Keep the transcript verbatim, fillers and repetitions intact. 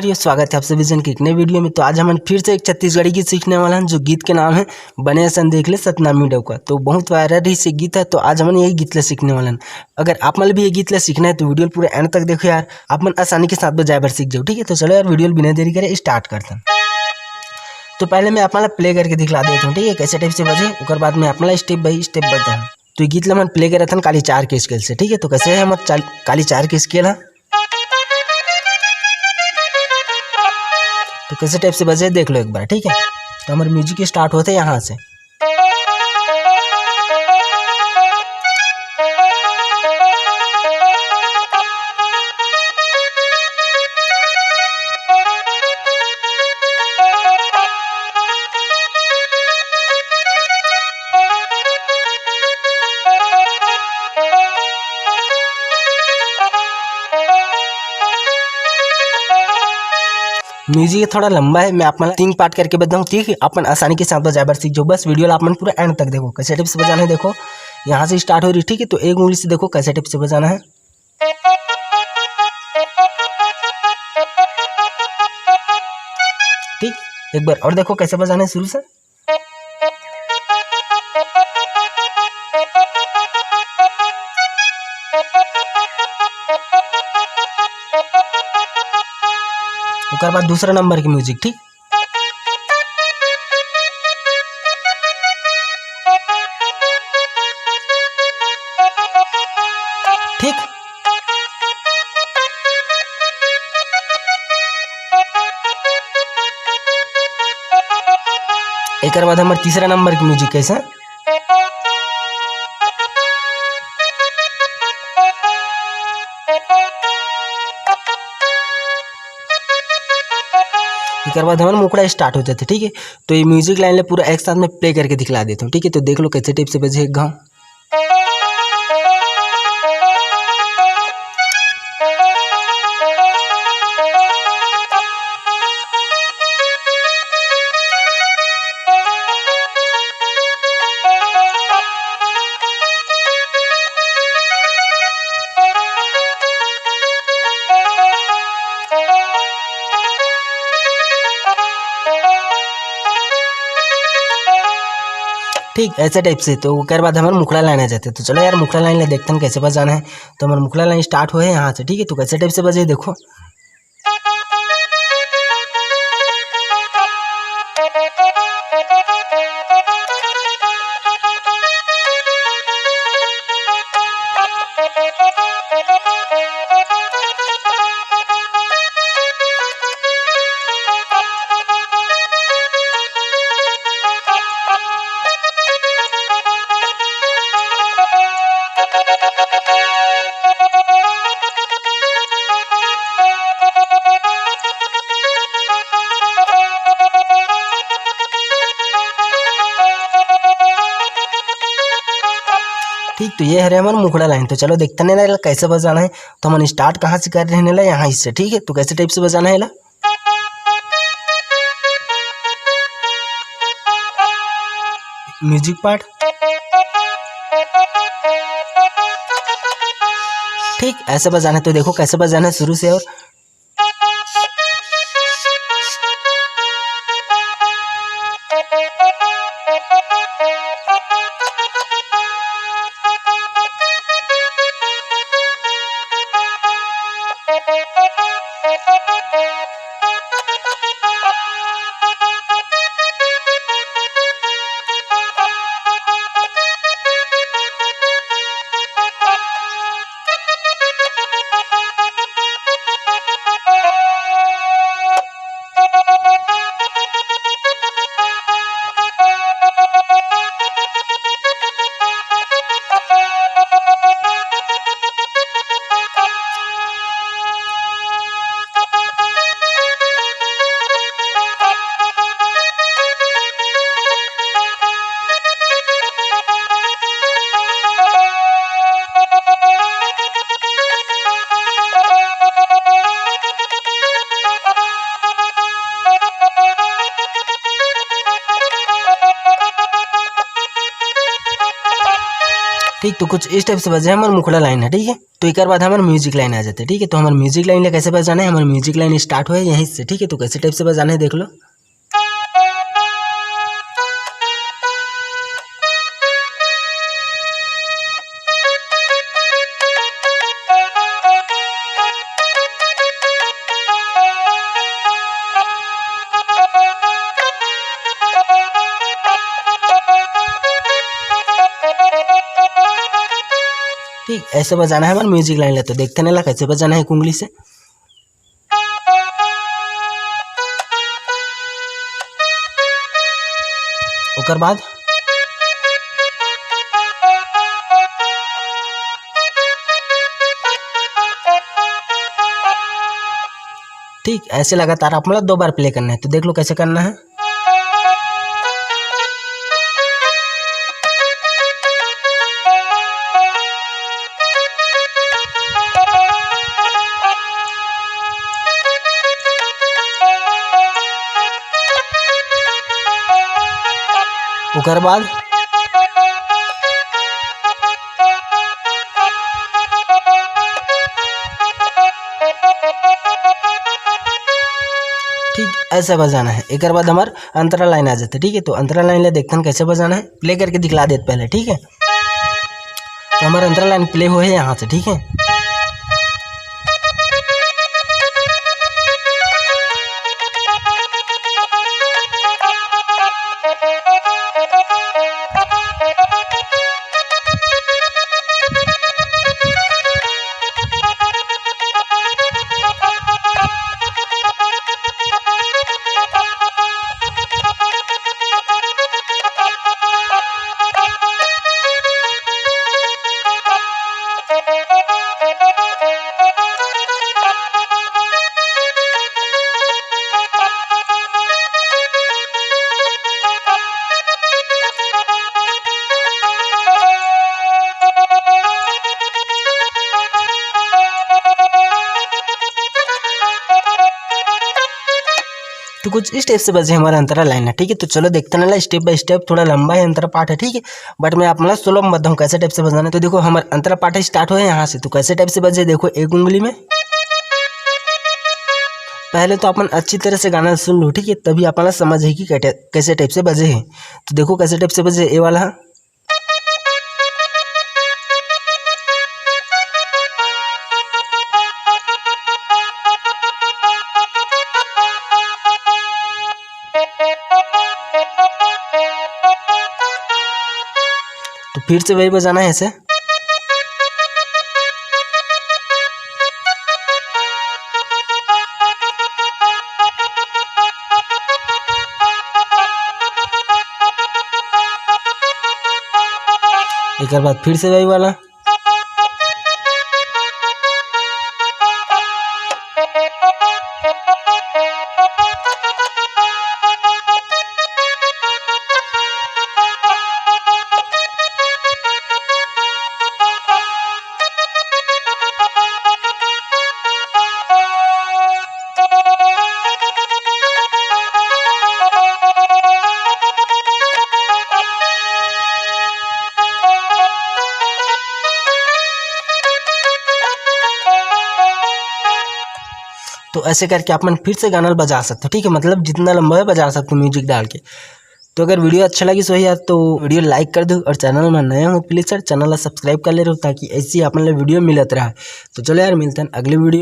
ये स्वागत है आप सभी जन के एक नए वीडियो में। तो आज हमन फिर से एक छत्तीसगढ़ी गीत सीखने वाला हन, जो गीत के नाम है बने असन देख ले सतनामी डउका। तो बहुत वायरल रहिस ये गीत है, तो आज हमन यही गीत ला सीखने वाला हन। अगर आप मन भी ये गीत ला सीखना है तो वीडियो पूरा एंड तक देखो यार, आप मन आसानी के साथ बजाए बर सीख जाओ, ठीक है। तो चलो यार, वीडियो बिना देरी करे स्टार्ट करथन। तो पहले मैं आप मन ला प्ले करके दिखला देता हूँ, ठीक है, कैसे टाइप से बजे, ओकर बाद मैं आप मन ला स्टेप बाय स्टेप बताऊँ। तो ये गीत ला हमन प्ले करत हन काली चार के स्केल से, ठीक है। तो कैसे है हमर चाल-, काली चार के स्केल है, तो कैसे टाइप से बजे देख लो एक बार, ठीक है। तो हमर म्यूजिक स्टार्ट होते यहाँ से। म्यूजिक थोड़ा लंबा है, मैं आप मन तीन पार्ट करके बताऊँ, ठीक है। अपन आसानी के साथ बजाए बर सीख जाओ, बस वीडियो ला आप मन पूरा एंड तक देखो, कैसे टाइप से बजाना है। देखो, यहाँ से स्टार्ट हो रही, ठीक है। तो एक उंगली से देखो कैसे टाइप से बजाना है, ठीक। एक बार और देखो कैसे बजाना है शुरू से। ओकर बाद दूसरा नंबर के म्यूजिक, ठीक। ठीक, एकर बाद हमर तीसरा नंबर के म्यूजिक कैसे, एकर बाद हमर मुखड़ा स्टार्ट हो जाथे, ठीक है। तो ये म्यूजिक लाइन ले पूरा एक साथ में प्ले करके दिखला देता हूँ, ठीक है। तो देख लो कैसे टाइप से बजे एक घाव। ठीक, ऐसे टाइप से। तो ओकर बाद हमर मुखड़ा लाइन आ जाथे। तो चलो यार, मुखड़ा लाइन ला देखथन कैसे बजाना है। तो हमर मुखड़ा लाइन स्टार्ट होए हे यहाँ से, ठीक है। तो कैसे टाइप से बजे देखो। ठीक, तो ये हरे हमर मुखड़ा लाइन। तो चलो देखते हैं ना, एला कैसे बजाना है। तो हमन स्टार्ट कहाँ से कर रहे हैं ना, यहाँ से, ठीक है। तो कैसे टाइप से बजाना है एला, म्यूजिक पार्ट, ठीक ऐसे बजाना है। तो देखो कैसे बजाना है शुरू से। और ठीक, तो कुछ इस टाइप से बजे हमर मुखड़ा लाइन है, ठीक है। तो एकर बाद हमर म्यूजिक लाइन आ जाथे, ठीक है। तो हमर म्यूजिक लाइन ला कैसे बजाना है, हमर म्यूजिक लाइन स्टार्ट होए यहीं से, ठीक है। तो कैसे टाइप से बजाना है देख लो। ठीक ऐसे बजाना है हमर म्यूजिक लाइन ला। तो देखते नहीं ला कैसे बजाना है एक उंगली से। ओकर बाद ठीक ऐसे लगातार आप मतलब दो बार प्ले करना है। तो देख लो कैसे करना है। ओकर बाद ठीक ऐसे बजाना है। एकर बाद हमार अंतरा लाइन आ जाते, ठीक है। तो अंतरा लाइन ले देखते हैं कैसे बजाना है, प्ले करके दिखला देते पहले, ठीक है। तो हमारा अंतरा लाइन प्ले हो है यहाँ से, ठीक है। तो कुछ इस टाइप से बजे हमारा अंतरा लाइन है, ठीक है। तो चलो देखते ना, स्टेप बाय स्टेप, थोड़ा लंबा है अंतरा पाठ है, ठीक है। बट मैं आप मतलब स्लो में बताऊँ कैसे टाइप से बजाना है। तो देखो हमारा अंतरा पाठ स्टार्ट हो है यहाँ से। तो कैसे टाइप से बजे, देखो एक उंगली में। पहले तो अपन अच्छी तरह से गाना सुन लो, ठीक है, तभी अपन समझ है कि कैटे- कैसे टाइप से बजे है। तो देखो कैसे टाइप से बजे, ये वाला है। तो फिर से वही बजाना है ऐसे। एकर बाद फिर से वही वाला। तो ऐसे करके आप मन फिर से गाना ल बजा सकते हो, ठीक है, मतलब जितना लंबा है बजा सकते हो म्यूजिक डाल के। तो अगर वीडियो अच्छा लगी सो यार, तो वीडियो लाइक कर दो और चैनल में नया हो प्लीज सर, चैनल ला सब्सक्राइब कर ले रहो, ताकि ऐसी आप मन ला वीडियो मिलत रहा। तो चलो यार, मिलते हैं अगले वीडियो।